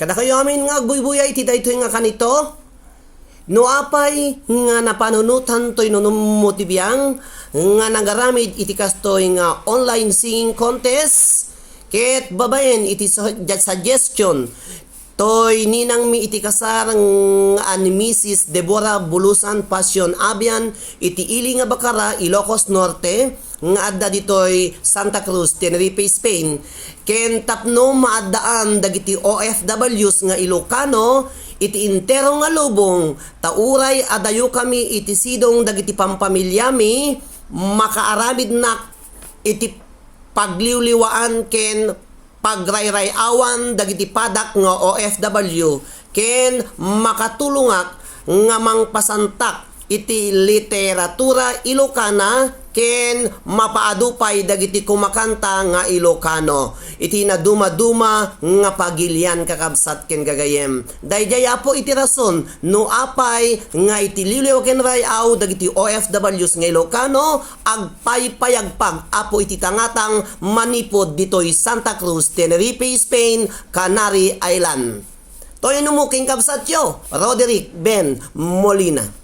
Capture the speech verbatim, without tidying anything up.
Kadakayo amin nga agbuybuya iti daytoy nga kanito, no apay nga napanunotan toy nunummo ti biang nga nagaramid iti kastoy nga online singing contest, ket babaen iti su-, suggestion toy ninangmi iti kasar nga ni Misis Deborah Bulusan Passion Abian iti ili nga Bacara, Ilocos Norte, nga adda ditoy Santa Cruz, Tenerife, Spain, ken tapno maaddaan dagiti O F Ws nga Ilocano iti entero nga lubong, ta uray adayokami iti sidong dagiti pampamilyami, makaaramidnak iti pagliwliwaan ken pagrayray-awan dagiti padak nga O F W, ken makatulongak nga mangpasantak iti literatura Ilocana ken mapaadu pay dagiti kumakanta nga Ilocano iti nadumaduma nga pagilian, kakabsat ken gagayem. Daydiay, Apo, iti rason no apay nga iti liwliwa ken ray-aw dagiti O F Ws nga Ilocano agpaypayagpag, Apo, iti tangatang manipud ditoy Santa Cruz, Tenerife, Spain, Canary Island. Toy numo ken kabsatyo, Roderick Ben Molina.